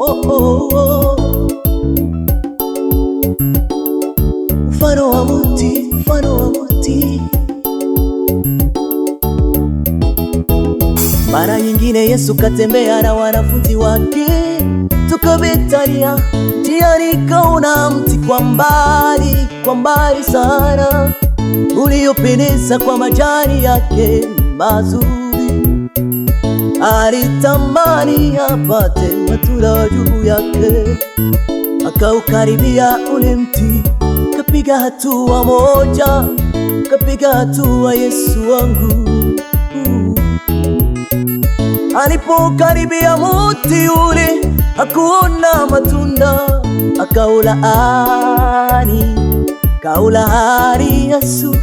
Oh, oh, oh. Mfano wa mti, mfano wa mti. Mara nyingine Yesu katembea na wanafunzi wake toka Betania, njiani kaona mti kwa mbali sana, uliopendeza kwa majani yake mazuri. Alitamani apate matunda juu yake, akaukaribia ule mti, kapiga hatua moja, kapiga hatua, Yesu wangu. Alipokaribia muti ule hakuona matunda, akaulaani, kaulaani Yesu,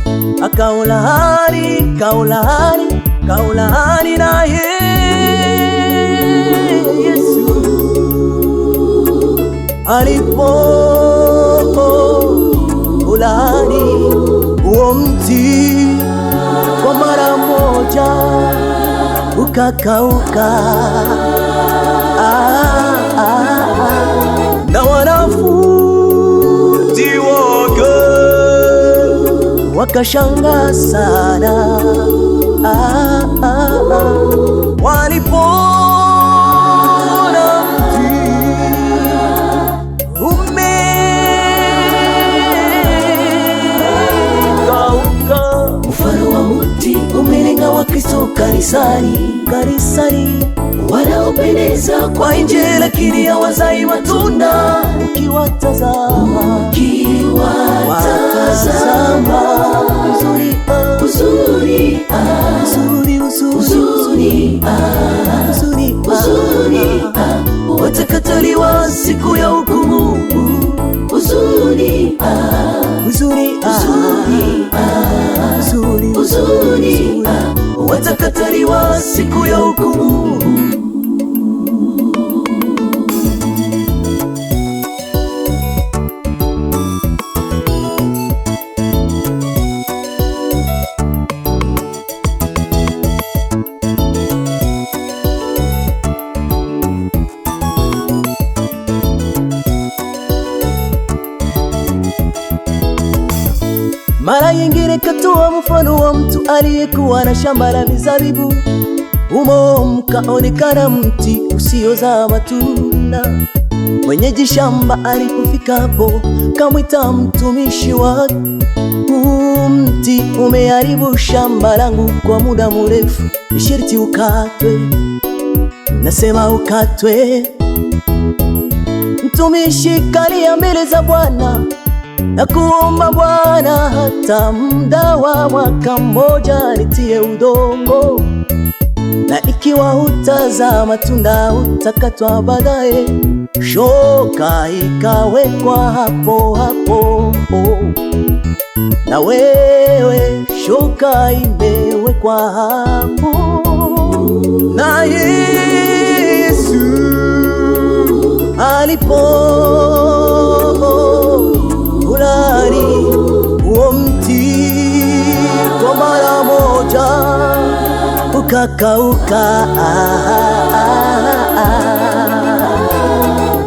akaulaani, kaulaani, kaulaani naye Yesu. Alipoulaani huo mti kwa mara moja ukakauka. Ah, ah, ah. Na wanafunzi wake wakashangaa sana. Ah, ah, ah. Walipoona mti umekauka. Mfano wa mti umelenga Wakristo kanisani, Kanisani wanaopendeza kwa kwa nje, lakini hawazai matunda. Ukiwatazama ukiwatazama, uzuri, ah, uzuri, ah, uzuri, uzuri, uzuri, ah, uzuri, ah. uzuri, ah, Watakataliwa siku ya hukumu. uzuri, ah, Uzuri, ah, uzuri, ah, uzuri, uzuri, ah, watakataliwa siku ya hukumu. Mara nyingine katoa mfano wa mtu aliyekuwa na shamba la mizabibu, humo mkaonekana mti usiozaa matunda. Mwenyeji shamba alipofika hapo, kamwita mtumishi wake, huu mti umeharibu shamba langu kwa muda mrefu, ni sharti ukatwe. Nasema ukatwe. Mtumishi kalia mbele za Bwana na kuomba Bwana hata muda wa mwaka mmoja nitie udongo, na ikiwa hutazaa matunda utakatwa baadaye. Shoka ikawekwa hapo hapo, na wewe shoka imewekwa hapo. Na Yesu alipo ulani huo mti kwa mara moja ukakauka.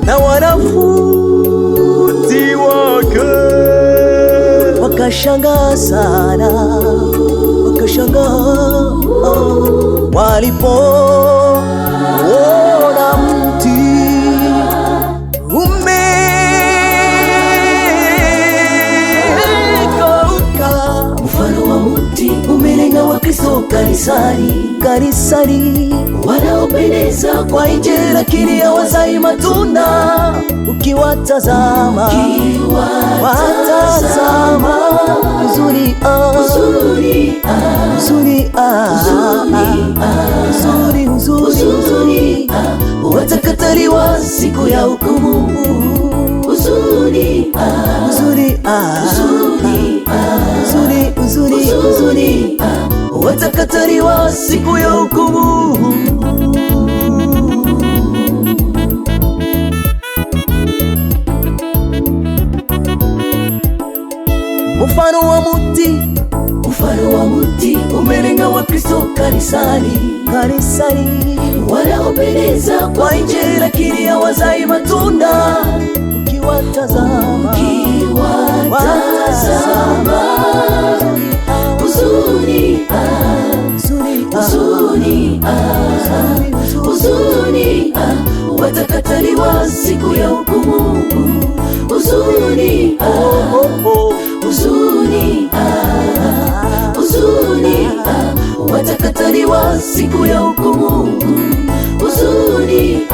Na wanafunzi wake wakashangaa sana, wakashangaa walipoona mti umekauka. Mfano wa mti umelenga Wakristo kanisani, Kanisani wanaopendeza kwa kwa nje, lakini hawazai matunda. Ukiwatazama ukiwatazama, watazama uzuri, ah, uzuri, ah, uzuri, ah, uzuri, ah, uzuri, uzuri, uzuri, ah, watakataliwa siku ya hukumu. uzuri, ah, Uzuri, ah, uzuri, ah, uzuri, uzuri, uzuri, uzuri, ah, watakataliwa siku ya hukumu. Mfano wa mti Mfano wa mti umelenga Wakristo kanisani, kanisani wanaopendeza kwa nje, lakini hawazai matunda. Ukiwatazama, Ukiwatazama, huzuni, huzuni, huzuni, huzuni, watakataliwa siku ya hukumu. Huzuni, huzuni, huzuni, watakataliwa siku ya hukumu. Huzuni.